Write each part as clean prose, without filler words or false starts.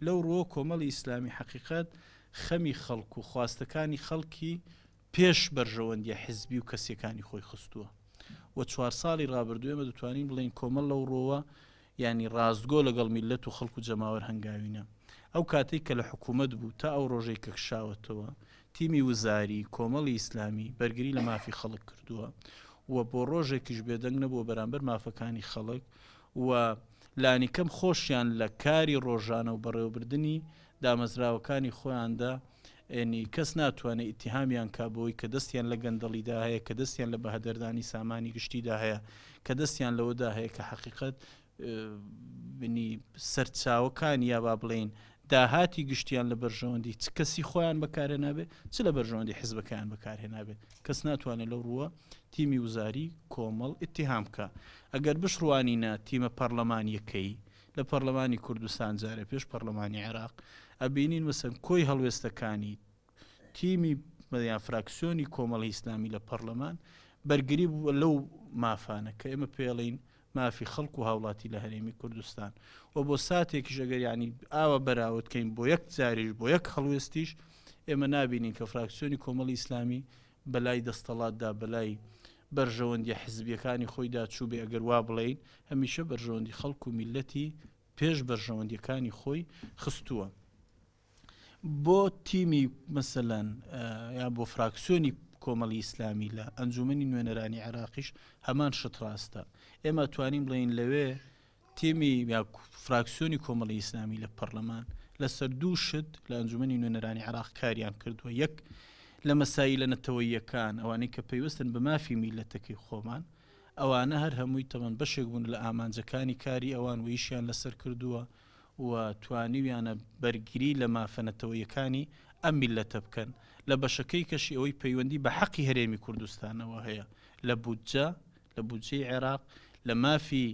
لەو ڕووە کۆمەڵی ئیسلامی حەقیقەت خەمی خەڵک و خواستەکانی خەڵکی پێش بەرژەوەندیە حزبی و کەسیەکانی خۆی خستووە و چوار ساڵی ڕابردوو ئێمە دەتوانین بڵێین کۆمەڵ لەو ڕووەوە یانی ڕاستگۆ لەگەڵ میللەت و خەڵک و جەماوەر هەنگاوی نا. ئەو کاتەی کە لە حکوومەت بوو تا ئەو ڕۆژەی کە کشاوەتەوە تیمی وزاری کۆمەڵی ئیسلامی بەرگری لە مافی خەڵک کردووە و بۆ ڕۆژێکیش بێدەنگ نەبووە بەرامبەر مافەکانی خەڵک و لانیکەم خۆشیان لە کاری ڕۆژانە و بەڕێوەبردنی دامەزراوەکانی خۆیاندا ینی کەس ناتوانێت ئیتیهامیان کا بەوەی کە دەستیان لە گەندەڵیدا هەیە، کە دەستیان لە بەهەدەردانی سامانی گشتیدا هەیە، کە دەستیان لەوەدا هەیە کە حەقیقەت ینی سەرچاوەکان یا با بڵێین داهاتی گشتیان لە بەرژەوەندی چ کەسی خۆیان بەکارهێنابێت چ لە بەرژەوەندی حزبەکەیان بەکارهێنابێت کەس ناتوانێت لەو ڕووە تیمی وزاری کۆمەڵ ئیتیهام بکا ئەگەر بشڕوانینە تیمە پەڕلەمانیەکەی لە پەڕلەمانی کوردستان جارێ پێش پەڕلەمانی عێراق ئەبینین مەسەن کۆی هەڵوێستەکانی تیمی یان فراکسیۆنی کۆمەڵی ئیسلامی لە پەڕلەمان بەرگری بووە لەو مافانە کە ئێمە پێڵین مافی خەڵک و هاوڵاتی لە هەرێمی کوردستان و بۆ ساتێکیش ئەگەر یعنی ئاوا بەراورد کەین بۆ یەک جاریش بۆ یەک هەڵوێستیش ئێمە نابینین کە فراکسیۆنی کۆمەڵی ئیسلامی بەلای دەستەڵاتدا بەلای بەرژەوەندیە حزبیەکانی خۆیدا چووبێ ئەگەر وا بڵێین هەمیشە بەرژەوەندی خەڵک و میللەتی پێش بەرژەوەندیەکانی خۆی خستووە. بۆ تیمی مەسەلەن یا بۆ فراکسیۆنی کۆمەڵی ئیسلامی لە ئەنجومەنی نوێنەرانی عێراقیش هەمان شت ڕاستە. ئێمە توانین بڵێین لەوێ تیمی یا فراکسیۆنی کۆمەڵی ئیسلامی لە پەرلەمان لەسەر دوو شت لە ئەنجومەنی نوێنەرانی عێراق کاریان کردووە یەک لە مەسایلە نەتەوەییەکان ئەوانەی کە پەیوەستن بە مافی میللەتەکەی خۆمان ئەوانە هەر هەمووی تەمەن بەشێک بوون لە ئامانجەکانی کاری ئەوان و ئیشیان لەسەر کردووە و توانیویانە بەرگری لە مافە نەتەوەییەکانی ئەم میللەتە بکەن، لە بەشەکەی کەشی ئەوەی پەیوەندی بە حەقی هەرێمی کوردستانەوە هەیە لە بودجە، لە بودجەی عێراق، لە مافی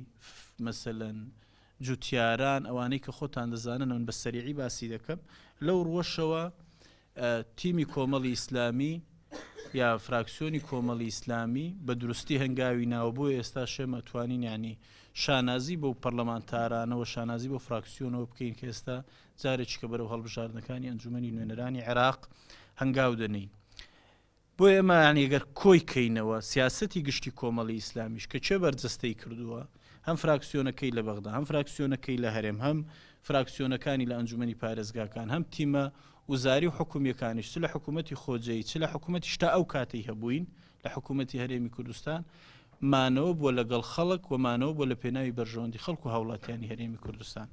مەسەلەن جوتیاران، ئەوانەی کە خۆتان دەزانن من بە سەریعی باسی دەکەم، لەو ڕووەشەوە تیمی کۆمەڵی ئیسلامی یا فراکسیۆنی کۆمەڵی ئیسلامی بە دروستی هەنگاوی ناوە بۆیە ئێستاش ئێمە توانین یانی شانازی بەو پەرلەمانتارانەوە شانازی بۆ فراکسیۆنەوە بکەین کە ئێستا جارێکی کە بەرەو هەڵبژاردنەکانی ئەنجومەنی نوێنەرانی عێراق هەنگاو دەنێین. بۆیە ئێمە یانی گەر کۆی کەینەوە سیاسەتی گشتی کۆمەڵی ئیسلامیش کە کێ بەرجەستەی کردووە هەم فراکسیۆنەکەی لە بەغدا هەم فراکسیۆنەکەی لە هەرێم هەم فراکسیۆنەکانی لە ئەنجومەنی پارێزگاکان هەم تیمە وزاری و حکومیەکانیش چ لە حکوومەتی خۆجێی چ لە حکوومەتیش تا ئەو کاتەی هەبووین لە حکوومەتی هەرێمی کوردستان مانەوە بووە لەگەڵ خەڵک و مانەوە بووە لە پێناوی بەرژەوەندی خەڵک و هاوڵاتیانی هەرێمی کوردستان.